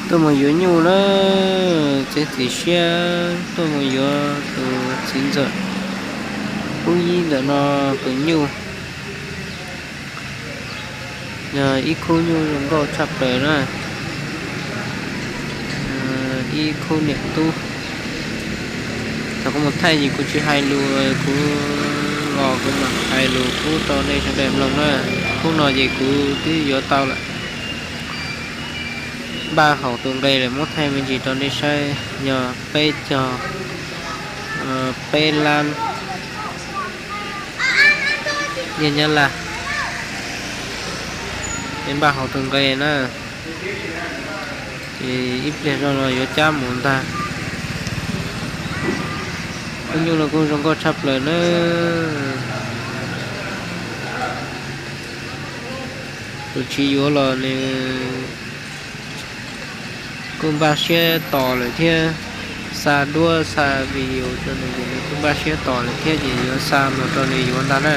Tuaj mus yuav nyuj na, txiav txim siab tuaj mus yuav tus txiv ntxawm pub ib ntawm no tus nyuj. Yog ib khub nyuj zoo nkauj tshaj plaws na, ib khub niam tub. Thaum kuv mus thaij ces kuv tsis hais lus, kuv los kuv mam hais lus pub rau nej sawv daws mloog na. Khub no ces kuv twb yuav tau lawm. Npaj hauv tus nqe lawm, muab thaij me ntsis rau nej saib, yog peb caug peb lab nyiaj Nyab Laj, es npaj hauv tus nqe na. Ces ib pliag zog los yuav cab mus ntag. Khub nyuj no kuj zoo nkauj tshaj plaws na. Tus tsis yuav los nws kuj npaj siab tos lawm thiab, xa duab xa video rau nws ces nws kuj npaj siab tos lawm thiab ces yuav xa mus rau nws yuav ntag na.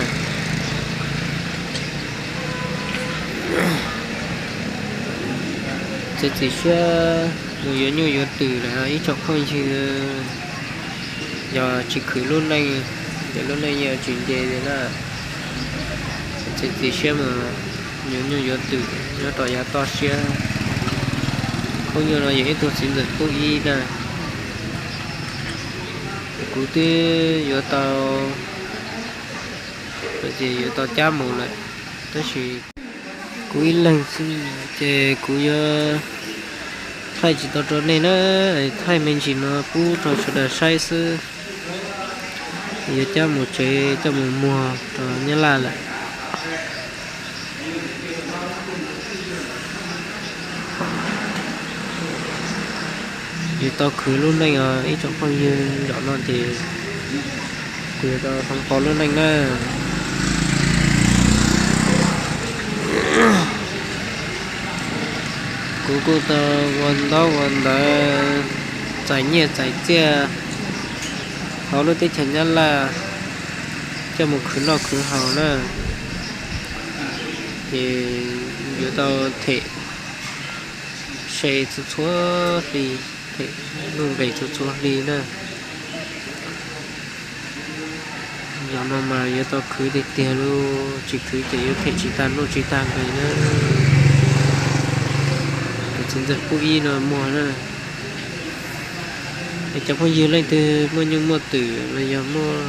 Txiav txim siab mus yuav nyuj yuav twm lawm ib tsoom phooj ywg. Yog tsis khwv lub neej, ces lub neej yuav tsis nce li na. Txiav txim siab mus yuav nyuj yuav twm nyob rau yav toj siab. Khub nyuj no yog ib tug txiv ntxawm pub ib na. Kuv twb yuav tau, ces yuav tau cab mus lawm, tab sis kuv ib leeg xwb ces kuv yuav thaij tsis tau rau nej na, thaij me ntsis no pub rau sawv daws saib xwb. Yuav cab mus tsev coj mus muag rau Nyab Laj lawm. Yuav tau khwv lub neej os ib tsoom phooj ywg, zaum no ces kuv yuav tau hloov pauv lub neej na. Kuv kuj tau ua ntaub ua ntawv, txais nyiaj txais txiaj hauv lub teb chaws Nyab Laj coj mus khwv noj khwv haus na. Ces yuav tau them se txhua txhua hli, them nuj nqes txhua txhua hli na. Zaum no mas yuav tau khwv tiag tiag lauj, tsis khwv ces yuav them tsis tag nuj tsis tag nqes na. Tus txiv ntxawm pub ib no muag na. Es cov phooj ywg leej twg muaj nyuj muaj twm los yog muaj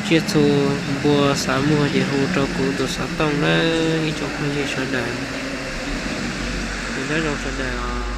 tsiaj txhu npua xav muag ces hu rau kuv tus xov tooj na ib tsoom phooj ywg sawv daws. Nyob zoo sawv daws os.